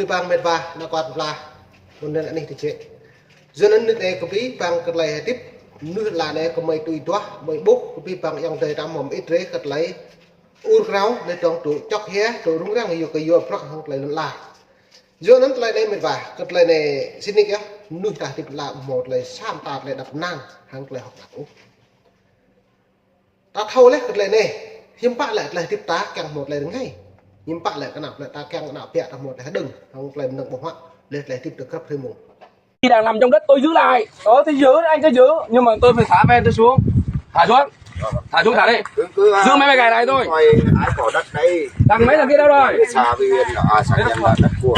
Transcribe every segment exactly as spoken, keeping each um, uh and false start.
Bang mĕt wa, ană kwar pla. Mơ̆ng anŭn anih tơčĕ. Yua anŭn anai kơ ƀing bang kơ tơlơi hơdip, mơnuih lăn anai kơ mơi tui duah, mơi ƀuh, kơ ƀing bang ayŏng adơi ta mơ̆ mơit rai kơ tơlơi ur krao, lĕ dong tŭ čŏk hia, tŭ rŭng răng, yua kơ yua prăk hăng tơlơi lŏn ala. Yua anŭn tơlơi anai mĕt wa, kơ tơlơi anai sĭt nik yơh, mơnuih ta hơdip lăn mơ̆ tơlơi sa mơta tơlơi đăp năng, hăng tơlơi hơ̆k mơak ôh. Ta thâo laih kơ tơlơi anai, hiư̆m pă lĕ tơlơi hơdip ta kiăng mơ̆ tơlơi rơngai. Hiư̆m pă lĕ kơ ană plei ta kiăng ană ƀiă ta mơ̆ tơlơi hơđơ̆ng, hăng tơlơi mơnơ̆ng ƀơ̆ng huă, lĕ tơlơi hơdip tơ krăp hrơi mông. Khi đang nằm trong đất tôi giữ lại. Ờ, thì giữ, anh cứ giữ. Nhưng mà tôi phải thả về tôi xuống. Thả xuống. Thả xuống, thả đi. Cứ, cứ, à, giữ mấy, mấy cái này thôi. Coi ai có đất đây. Thằng mấy thằng kia đâu rồi? Cái xã Vị Yên đó, à, xã Yên là đất của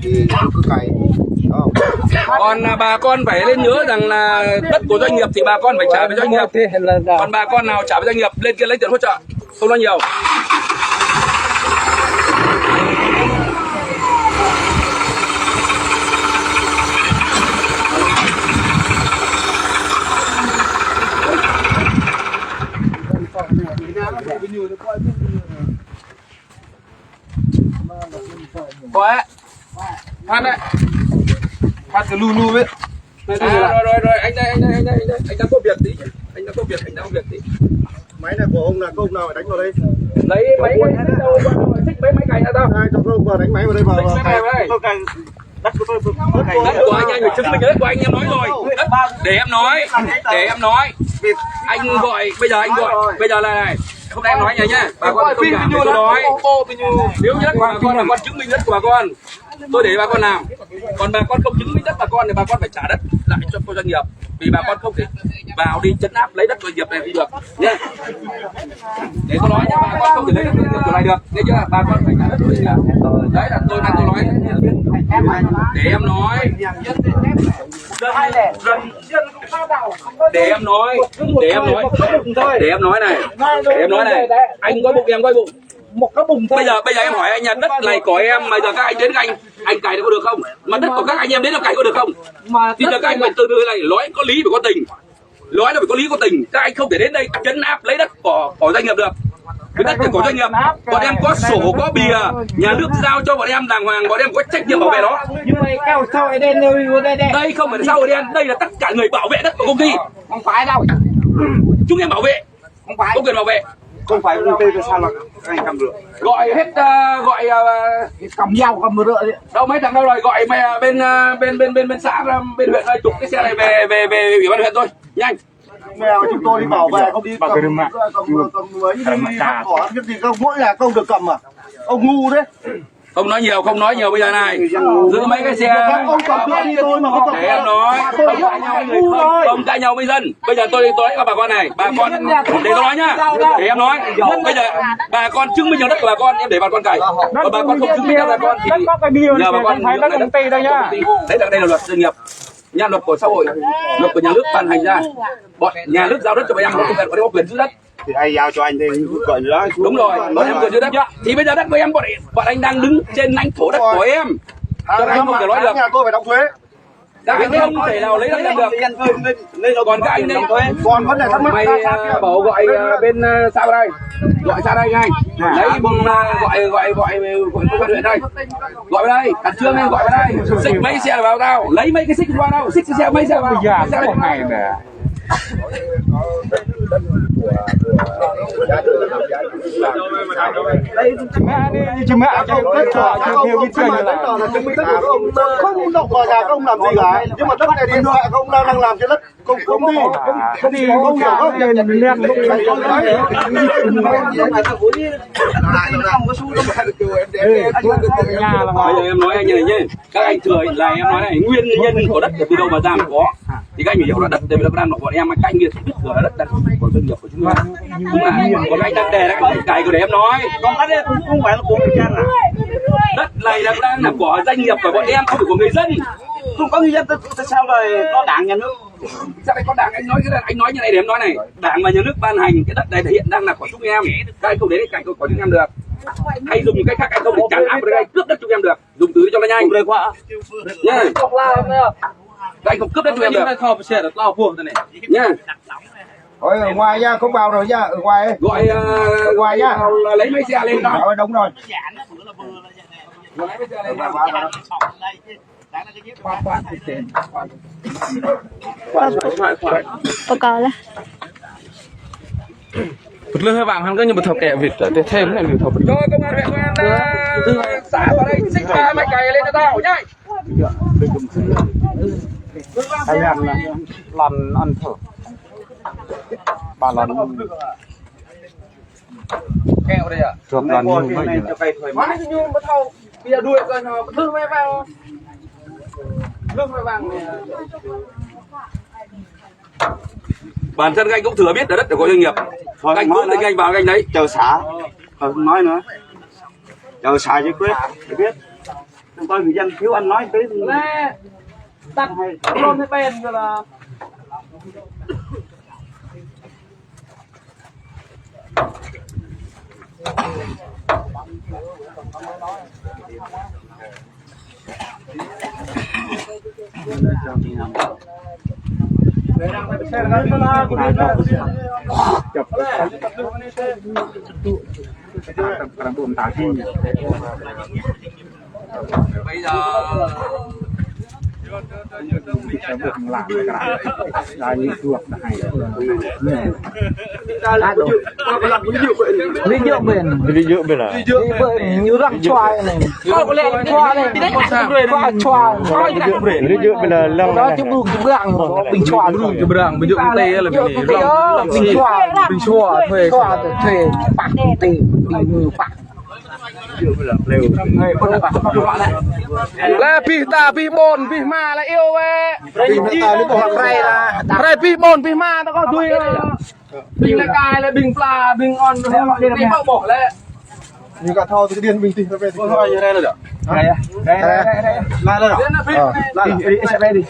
thì cứ cày. Đó. Còn, à, bà con phải nên nhớ rằng là đất của doanh nghiệp thì bà con phải trả về doanh nghiệp. Còn bà con nào trả về doanh nghiệp, lên kia lấy tiền hỗ trợ. Không nói nhiều. Thôi, phát đấy. Phát từ lu lu đấy. Này, à, rồi, rồi, rồi, anh đây, anh đây, anh đây, anh đây. Anh đang có việc tí chứ. Anh đang có việc, anh đang có việc tí. Máy này của ông là công nào phải đánh vào đây? Lấy máy, xích mấy máy cày ra tao. Hai, cho ông vào đánh máy vào đây, vào, vào. Đánh máy vào đây. Đất của tôi, đất của tôi. Đất của anh, anh phải chứng minh đất của anh, em nói rồi. Đất, để em nói, để em nói. Anh gọi, bây giờ anh gọi, bây giờ là này. Hôm nay em nói này nhá, bà con thông cảm để tôi nói. Nếu như đất của bà con là con chứng minh đất của bà con, tôi để bà con làm. Còn bà con không chứng minh đất bà con thì bà con phải trả đất lại cho, cho doanh nghiệp. Vì bà con không thể vào đi chấn áp lấy đất doanh nghiệp này đi được nhé. Để tôi nói nhé, bà con không thể lấy đất doanh nghiệp của này được. Nghe chưa? Bà con phải trả đất cho doanh nghiệp. Đấy là tôi đang tôi nói. Để em nói. Để em nói. Để em nói. Để em nói này. Để em nói này. Anh gói bụng, em gói bụng. Một cái bùng thôi. Bây giờ, bây giờ em hỏi anh là đất này của em, bây giờ các anh đến các anh, anh cày nó có được không? Mà đất của các anh em đến nó cày có được không? Mà thì giờ các anh phải từ từ này, nói có lý phải có tình. Nói là phải có lý có tình. Các anh không thể đến đây chấn áp lấy đất của, của doanh nghiệp được. Cái đất của doanh nghiệp, bọn em có sổ, có bìa, nhà nước giao cho bọn em đàng hoàng, bọn em có trách nhiệm bảo vệ nó. Nhưng mà cái xã hội đen này, đây, đây. Đây không phải là xã hội đen, đây là tất cả người bảo vệ đất của công ty. Không phải đâu. Chúng em bảo vệ. Không phải. Có quyền bảo vệ. Không phải công ty, tại sao là các anh cầm được? Gọi hết, ờ, gọi, ờ, cầm dao, cầm rựa đi. Đâu, mấy thằng đâu rồi? Gọi mày, ờ, bên, ờ, bên, bên, bên, bên xã, ờ, bên huyện, ờ, chụp cái xe này về, về, về ủy ban huyện thôi. Nhanh. Mèo chúng tôi đi bảo vệ, không đi bảo cái rừng mà. Cầm, cầm, cầm, cầm, cái gì, không, mỗi nhà không được cầm à? Ông ngu đấy. Không nói nhiều, không nói nhiều bây giờ này. Giữ mấy cái xe. Để em nói. Không cãi nhau với dân. Bây giờ tôi, tôi nói các bà con này, bà con, để tôi nói nhá. Để em nói. Bây giờ bà con chứng minh được đất của bà con, em để bà con cày. Còn bà con không chứng minh đất bà con thì nhờ bà con phải đất công ty đây nhá. Đấy là, đây là luật doanh nghiệp. Nhà luật của xã hội, luật của nhà nước ban hành ra. Bọn nhà nước giao đất cho bọn em, bọn em có quyền giữ đất. Thì ai giao cho anh thì gọi là đúng rồi, bọn em quyền giữ đất. Thì bây giờ đất của em, bọn, bọn anh đang đứng trên lãnh thổ đất của em. Cho nên anh không thể nói được. Nhà tôi phải đóng thuế. Các anh không thể nào lấy đất được. Còn các anh đây, còn vấn đề thắc mắc, mày, à, bảo gọi, à, bên, à, xã vào đây. Gọi xã đây ngay. Lấy, à, gọi, gọi, gọi, gọi công an huyện đây. Gọi vào đây, khẩn trương lên, gọi vào đây. Xích mấy xe vào tao, lấy mấy cái xích qua đâu, xích xe mấy xe vào. Bây giờ xe không hay nè. Mẹ đi, chứ mẹ, chứ mẹ, chứ mẹ, chứ mẹ, chứ mẹ. Không động vào nhà không làm gì cả, nhưng mà đất này thì điện thoại không đang, đang làm trên đất. Không, không đi. Không đi, không đi. Ê, nhà là bây giờ em nói anh như này nhé. Các anh thừa là em nói này, nguyên nhân của đất từ đâu mà ra mà có. Thì các anh phải hiểu là đất từ đâu ra mà bọn em, các anh biết là đất, đất của doanh nghiệp của chúng ta. Đúng là, còn anh đang đè, các anh cài, để em nói. Không, đất này không, không phải là của người dân à? Đất này là đang là của doanh nghiệp, của bọn em, không phải của người dân. Không có người dân, tại sao lại có đảng nhà nước? Sao lại có đảng? Anh nói cái này, anh nói như này để em nói này. Đảng và nhà nước ban hành cái đất này hiện đang là của chúng em. Các anh không để cái cảnh của chúng em được. Hay dùng một cách khác, anh không thể tràn áp được, anh cướp đất chúng em được. Dùng từ cho nó nhanh. Nha. Các anh không cướp đất chúng em được. Nha. Ôi, ở ngoài nha, không vào rồi nha, ở ngoài ấy. Gọi, ờ, ở ngoài nha. Gọi vào là lấy mấy xe lên đó. Rồi, đúng rồi. Pơkâo lah. Pơtlưh wang hăng kơ ñu pơthâo kĕ wĭt, tơdah thêm anai ñu pơthâo pơtlưh. Rồi, công an huyện Quảng Nam, xã vào đây, xích ba, máy cày lên cho tao, nhảy. Lăn ăn thơ. Ba lăn. Keo đây à? Chuột lăn ñu mới. Má ñu mà thâu. Bây giờ đuổi coi nó, lưng mày vào. Lưng mày vào. Bản thân các anh cũng thừa biết là đất là của doanh nghiệp. Các anh muốn thì các anh vào các anh lấy. Chào xã. Ờ, nói nữa. Chào xã chứ quyết. Để biết. Chúng tôi người dân thiếu anh nói tí. Lẽ, đặt hay. Lộn hay bên rồi là. Bây giờ ví dụ bên, ví dụ bên là ví dụ bên ñu răng chuai này. Chuai này. Chuai, chuai. Ví dụ bên là lăng đó chứ bưng cái blang rồi, bình chuai. Bưng cái blang, ví dụ tê là bình chuai. Bình chuai thuê. Chuai thuê păng tê, bình mưa păng. Lĕ pih ta, pih ƀôn, pih ma lĕ iâu wĕ. Hrơi pih ƀôn, pih ma ta kơ tui. Ƀing lĕ kai lĕ, ƀing pla, ƀing on, ƀing ƀơ̆ ƀôh lĕ. Ñu ka thâo tơ kơđian ƀing tih ta pĕ. Ôi, thôi, như đây là được. Đây, đây, đây, đây. Lại rồi. Đi, đi, đi, đi.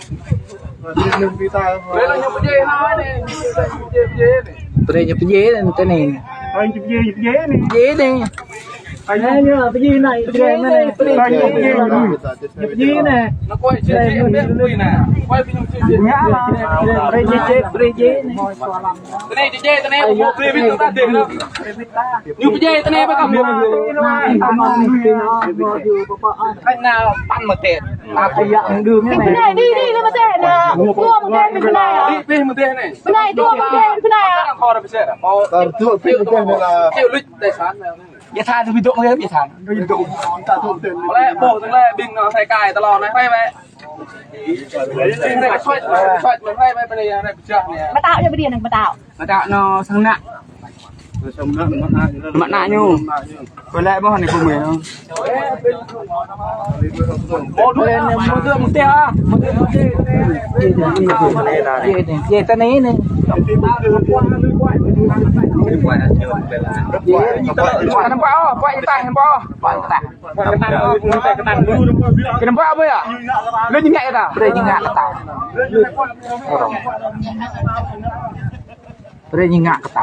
Đây là ñu pơjê ha, anai. Pơjê, pơjê anai. Pơjê ñu pơjê anai, tơ anai. Ôi, ñu pơjê, ñu pơjê anai. Pơjê anai. Anai ñu pơjê anai, pơjê anai, pơjê anai. Ñu pơjê anai. Nó quay chia chia biết quay nè. Quay với ñu chia chia. Pơjê, pơjê, pơjê anai. Tơ anai pơjê, tơ anai pơjê, pơjê ta dê lĕ. Ñu pơjê tơ anai pơkŏm. Cách nào păn mơ̆ tĕt. Pơnai, đi, đi, đi mơ̆ tĕt nè. Tua mơ̆ tĕt pơnai. Đi, pih mơ̆ tĕt anai. Pơnai, tua mơ̆ tĕt pơnai. Kar tua pih mơ̆ tĕt anai là chịu lụt tài sản. Djai than tui ƀing dŏ mơ̆, djai than. Lĕ ƀôh tơlơi ƀing nao hrơi kai tơlơi anai hrơi wĕ. Mă tao ñu pơđiă anai, mă tao. Mă tao anŭn sang ană. Mă ană ñu. Kơ lĕ ƀôh anai kơ mơi anŭn. Mă tơlơi anai mơ̆ tơlơi mơ̆ tĕt ah. Mă tơlơi mơ̆ tĕt. Yê, yê, yê, tơ anai anai. Yê, yê, tơ anai. Nampak ôh, pơhiăp tah, nampak ôh. Pơhiăp tah. Kơnơ̆ng pă ƀơi ah? Lĕ ñu ngă kơ ta. Brơi ñu ngă kơ ta. Brơi ñu ngă kơ ta.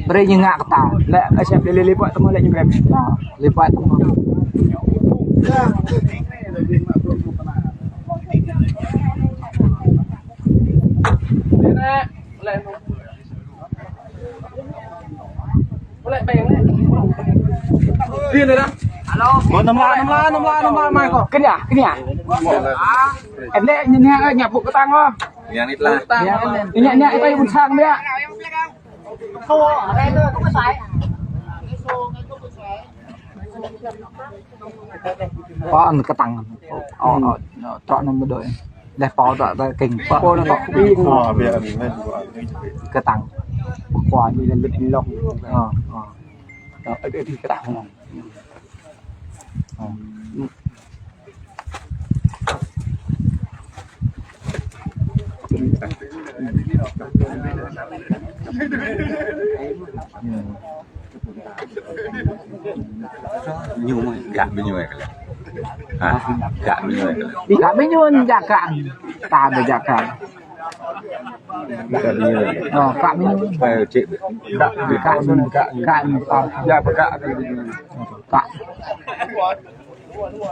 Brơi ñu ngă kơ ta. Lĕ asep lĕ lĕ lĕ pă tơmă lĕ ñu brơi. Lĕ pă tơmă. Alo. Ơ, năm la, năm la, năm la, năm la, mai kơ. Kơ anai, kơ anai. Em lĕ, ñu, ñu, ñu ƀuh kơtang ôh. Ñu anai tơlah. Ñu, ñu, ñu, ƀuh sang biă. Pô, anŭn kơtang. Ơ, ơ, ơ, trŏ anŭn mơ̆ đôč. Lĕ pô trŏ, trŏ kơ̆ng. Pô, pô anŭn kơ. Ơ, biă anai. Kơtang. Pô anai lĕ lĕ lŏk. Ơ, ơ. Ơ, ơ, ơ, kơtang anŭn. Ơ. Ñu mơ̆ gak ƀing ñu kơ lĕ. Hă? Gak ƀing ñu kơ lĕ. Gak ƀing ñu jak gak. Ta ƀu jak gak. Ơ, gak ƀing ñu. Gak ƀing ñu. Gak ƀing ñu. Gak.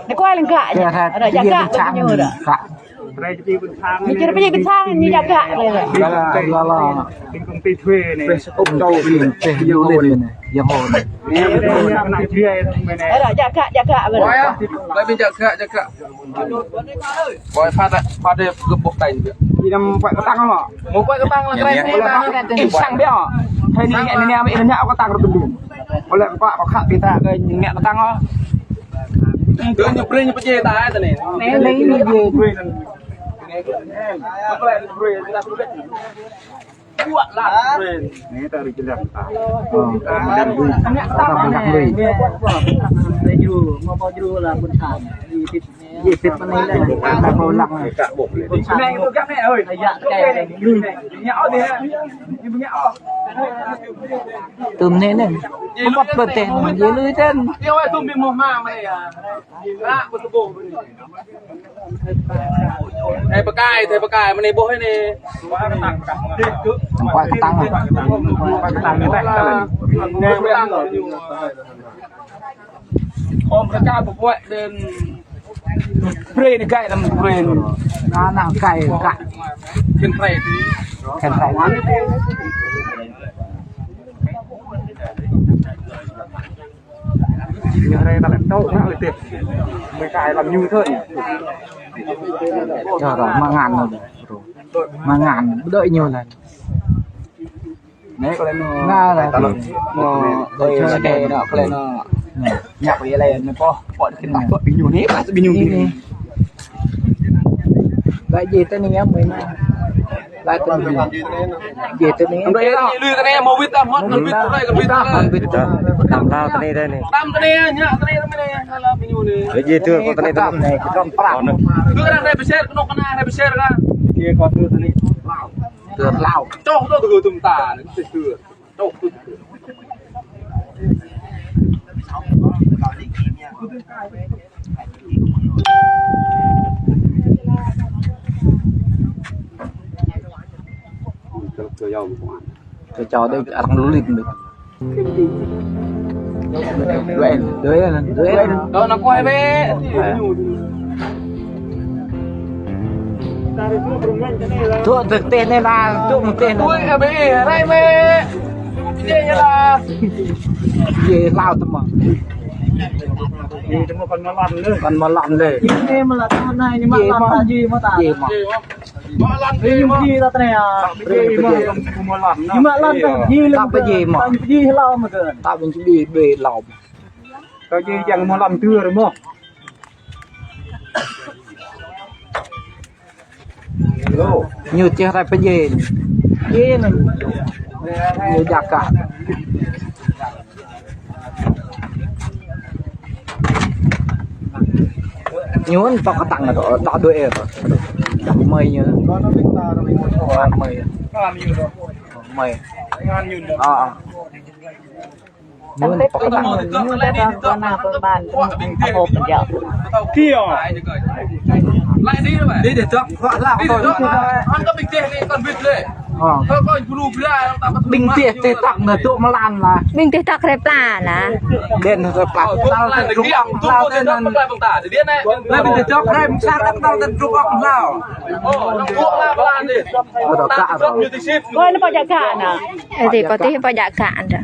Anai kuai lĕ gak. Anai jak gak ƀing ñu dah. Gak. Ñu čih pơjing pơsang, ñu jak gak lĕ. Gak, gak lah. Công ty thuê anai. Yang hôn. Ê, dah, jak gak, jak gak, ƀơi. Ôi, ƀing jak gak, jak gak. Ôi, phat, phat đê gơ̆p ƀôh tañ. Đi năm quẹt kơtăng hông? Mơ̆ quẹt kơtăng lah, kơtăng. Ih, sang biă. Hai ni, ni, ni, ni, ni, kơtăng rơkơdung. Ôi, lĕ kơpă, kơ khăp ƀing ta, kơ ngă kơtăng hông? Kơ ñu brơi ñu pơjê ta, ê, tơ ni. Ê, lĕ ñu pơjê. Brơi. Brơi. Brơi. Ơ. Tơm anai anai. Tơm anai anai. Tơm anai anai. Ê, pơkai, ê, pơkai, mơ̆n anai ƀôh anai. Pơkai kơtăng. Pơkai kơtăng. Ôm pơkai pơkai đen. Brơi anai gai đăm brơi. Anai, anai gai, gai. Khen brơi. Khen brơi. Ñu rai ta lĕ tŏ, ta ơi tĕp. Mơi kai lăm ñu thôi. Čơ rŏ, mă ngăn ñu đơi. Mă ngăn, đơi ñu lĕ. Anai kơ lĕ ñu. Anai lĕ. Ñu, đơi čơ đơi đơi, ñu kơ lĕ ñu. Ñu. Ñăp kơ lĕ ñu pô, pô kơ ta pô ƀing ñu anai, pô ƀing ñu anai. Anai. Lăi jĕ tơ anai yơh, mơi anai. Lăi tơ anai. Jĕ tơ anai. Lui tơ anai, mơ̆ wĭt tăm hŏt, lui tơ anai, lui tơ anai. Tăm tao tơ anai tơ anai. Tăm tơ anai, ñă tơ anai, tơ anai, ala ƀing ñu anai. Lăi jĕ tơ kơ tơ anai tơ anai. Tơ anai, tơ anai, pơsêr, kơnuk kơna anai pơsêr kah. Jĕ kơ tơ anai. Tơ hlâo. Čŏk tơ tơ tơm ta anai, tơ tơ. Kơ čô đơi arăng lulit đơi. Đuaĭ, đuaĭ, đuaĭ. Đuaĭ. Đuaĭ, đuaĭ. Tŭ tơ̆ teh anai lah, tŭ mơ̆ng teh anai. Ui, ơ bê, rai mĕ. Bê anai lah. Bê hlâo tơmă. Bê tơmă kăn mơlăn lĕ. Kăn mơlăn lĕ. Bê mơlăn anai, bê mă. Bê mă. Bê mă. Mơlăn bê mă. Bê mă. Bê mă. Bê mă. Bê hlâo mơ̆n. Bê hlâo. Kơ jih jang mơlăn tơ̆ rơmơ̆. Ñu čeh rai pơjên. Jên. Ñu jak kah. Ñu pơk kơtăng tŏ, tŏ đuaĭ tŏ. Mơi ñu. Mơi. Mơi. Ơ, ơ. Ñu pơk kơtăng. Ñu dah kơ kơna pơban, pơhop jăk. Kiơ? Đi, đi, tŏk, tŏk, tŏk. Ƀing teh, teh tŏk anai tŭ mơlăn lah. Ƀing teh tŏk rai pla lah. Đen rai pla. Hlâo tơ̆ druk ŏk hlâo tơ̆ anŭn. Lah ƀing teh tŏk rai mơ̆ng sa tơ̆ tơ̆ druk ŏk hlâo. Ơ, tơ̆ kă rŏ. Ơi, anai pô jak kă anai. Ơ, tih pô tih pô jak kă anai.